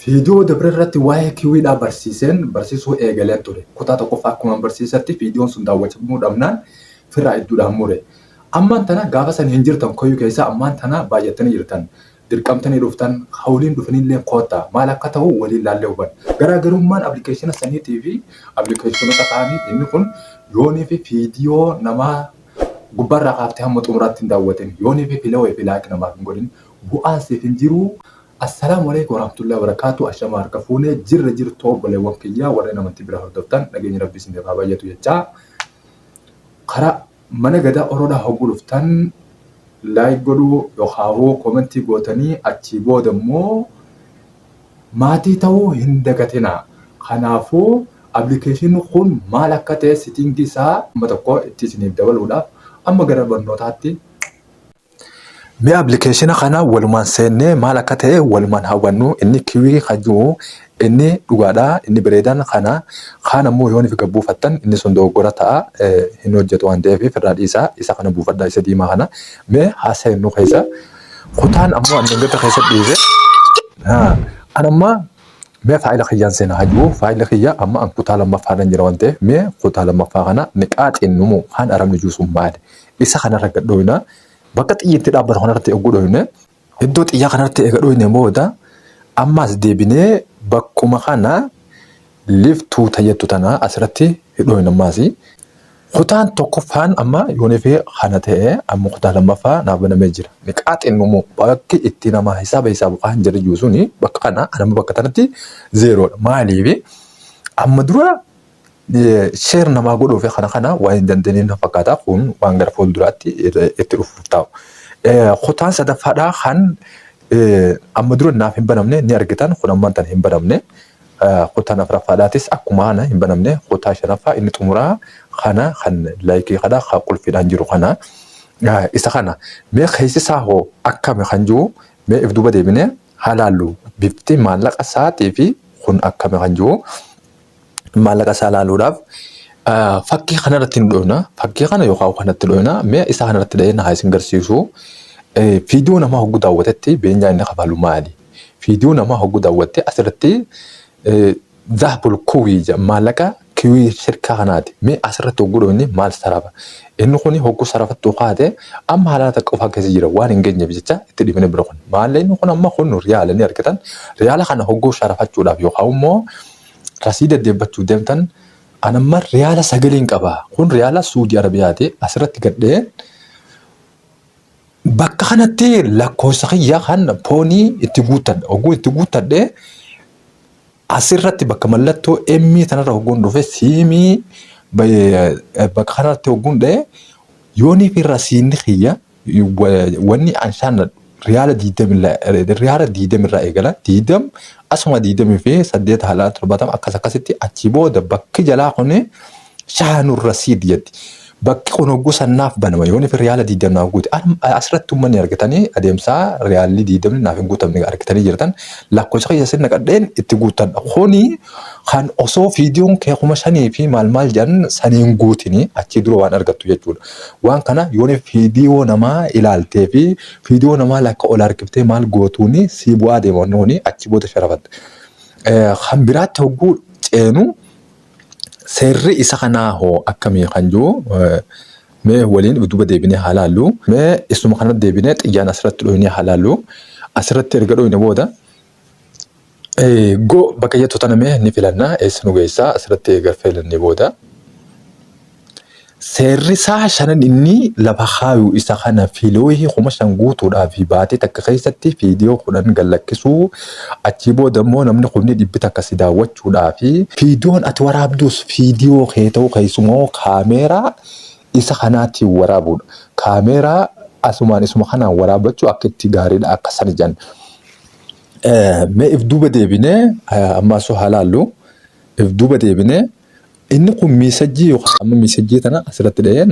Viidiyoo dabre irratti waa'ee kiwiidhaa barsiiseen barsiisuu eegaleen ture. Kutaa tokkoffaa akkuman barsiisetti viidiyoon sun daawwachamuu dhabnaan firraa idduudhaan mure. Ammaan tana gaafa san hin jirtan koyuu keessa ammaan tana baay'attanii jirtan. Dirqamtanii dhuftan hawliin dhufinillee koottaa maal akka ta'u waliin laallee hubanna. Garaagarummaan appilikeeshina saniitii fi appilikeeshinoota kaanii inni kun yoonii fi viidiyoo namaa gubbaarraa kaaftee hamma xumuraatti hin daawwatin yoonii fi follow fi like namaaf hin godhin bu'aan siif hin jiru. Assalaamu alaikum warahmatullahi wabarakatuh. Ashama harka fuunee jirra jirtu obboleewwan kiyyaa warreen amantii bira hordoftan nageenyi rabbii isiniif haa baay'atu jechaa. Karaa mana gadaa oroodhaa hogguu dhuftan like godhuu yookaan comment gootanii achii booda immoo maatii ta'uu hin dagatinaa. Kanaafuu appilikeeshinni kun maal akka ta'e setting isaa amma tokko itti isiniif dabaluudhaaf amma gara barnootaatti. Mee appilikeeshina kana walumaan seennee maal akka ta'e walumaan hawwannu. Inni kiwii kan jiru inni dhugaadha, inni bareedaan kana. Kaan ammoo yoo nufi buufattan inni sun dogoggora ta'a, hin hojjetu waan ta'eef irraa dhiisaa. Isa kana buufadhaa, isa diimaa kana. Mee haa seennu keessa. Kutaan ammoo ani gata keessa dhiise. An amma mee faayila kiyyaan seenaa haa jiru. Faayila kiyya amma an kutaa lammaffaadhaan jira waan ta'eef mee kutaa lammaffaa kana niqaaxiin numu kaan arabni jiru sun maali? Isa kanarra gad dhoyna. Bakka xiyyi itti dhaabbatu kanarratti eeguu dhoyne. Iddoo xiyyaa kanarratti eega dhoyne booda ammas deebinee bakkuma kana liftuu tayyattu tana asirratti dhoyna ammas. Kutaan tokkoffaan amma yoonii fi kana ta'e amma kutaa lammaffaa naaf banamee jira. Niqaaxiin numu bakki itti nama hisaaba hisaabu kaan jira jiru suni bakka kana anamma bakka tanatti zeeroodha. Maaliif amma dura share namaa godhuu fi kana kana waan hin dandeenye na fakkaata. Kun waan gara fuulduraatti itti dhufuuf taa'u. Kutaan sadaffaadhaa kan amma dura naaf hin banamne ni argitan. Kun ammaan tan hin banamne. Kutaan afuraffaadhaatis akkuma kana hin banamne. Kutaa shanaffaa inni xumuraa kana kan like kana kan qulfiidhaan jiru kana. Isa kana mee keessi isaa hoo akkami kan jiru mee if duuba deebinee haa laallu. Bifti maallaqa isaatii fi kun akkami kan jiru maallaqa isaa ilaaluudhaaf fakkii kanarratti ni dhoofna. Fakkii kana yookaan kanatti dhoofna. Mee isa kanarratti dhahee na haa isin garsiisu. Viidiyoo namaa hogguu daawwatetti beenyaa inni kafalu maali? Viidiyoo namaa hogguu daawwatte asirratti zahabul kuwii jedha maallaqa kiwii shirkaa kanaati. Mee asirratti hogguu dhoofne maal sarafa? Inni kun hogguu sarafattuu kaate amma haala takka qofaa keessa jira waan hin geenyeef jecha itti dhibine bira kun. Maallee inni kun amma kun riyaala ni argitan. Riyaala kana hogguu sharafachuudhaaf yookaan immoo rasiida deebbachuu deemtan an amma riyaala 9n qaba. Kun riyaala Suudii Arabiyaati. Asirratti gadhee bakka kanatti lakkoofsa kiyya kan poonii itti guuttadha. Hogguu itti guuttadhe asirratti bakka mallattoo emmii tanarra hogguun dhufe siimii bakka kanarratti hogguun dha'e yoonii fi rasiinni kiyya wanni anshaan riyaala 20 irraa eegala. 20 asuma 28 haalaan 70 akkas akkasitti. Achi booda bakki jalaa kuni shaanur rasiid jetti. Bakki kun hogguu sannaaf banama yoon fi riyaala 20 naaf guute. Asirratti uummanni argitanii adeemsaa riyaalli 20 naaf hin guutamne argitanii jirtan. Lakkoofsa keessa sirna qadheen itti guuttadha. Kuni kan osoo viidiyoon kee 5000 fi maal maal jedhan saniin guutini achii dura waan argattu jechuudha. Waan kana yoon viidiyoo namaa ilaaltee fi viidiyoo namaa lakka ol harkiftee maal gootuuni sii bu'aa deema wanni kuni achi booda sharafatta. Kan biraatti hogguu ceenu seerri isa kanaa hoo akkamii kan jiru mee waliin duuba deebinee haa laallu. Mee isuma kanatti deebinee xiyyaan asirratti dhohinee haa laallu. Asirratti erga dhohine booda go bakka jettu tana mee ni filanna. Eessa nu geessaa asirratti eega filannee booda. Seerri isaa shanan inni lafa kaayu isa kana: followii 5000 guutuudhaa fi baatii takka keessatti viidiyoo 10 gallakkisuu, achii booda immoo namni 100,000 si daawwachuudhaa fi viidiyoon ati waraabdus viidiyoo kee ta'uu keessumoo kaameeraa isa kanaatiin waraabuudha. Kaameeraa asumaan isuma kanaan waraabbachuu akka itti gaariidha akka sana jedhan. Mee if duuba deebinee ammaa haa laallu. If duuba deebinee inni kun message yookaan amma message tana asirratti dhaheen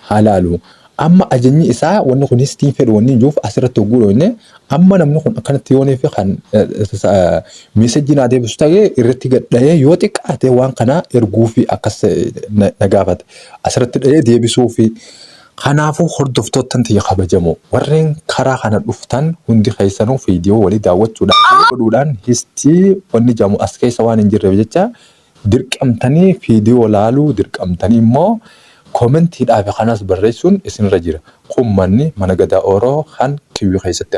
haa laalu. Amma ajajni isaa wanni kun histiin fedhu wanni jiruuf asirratti hogguu dhoofne amma namni kun akkanatti yoonii fi kan message naa deebisu ta'ee irratti gad dhahee yoo xiqqaate waan kana erguu fi akkas na gaafata. Asirratti dhahee deebisuu fi Kanaafuu hordoftoottan tiyya kabajamoo warreen karaa kana dhuftan hundi keessanuu viidiyoo walii daawwachuudhaan godhuudhaan histii wanni jedhamu as keessa waan hin jirreef jecha dirqamtanii viidiyoo laaluu dirqamtanii immoo koomentiidhaa fi kanas barreessuun isinirra jira. Kun manni mana Gadaa Ooroo kan Kiwii keessatti.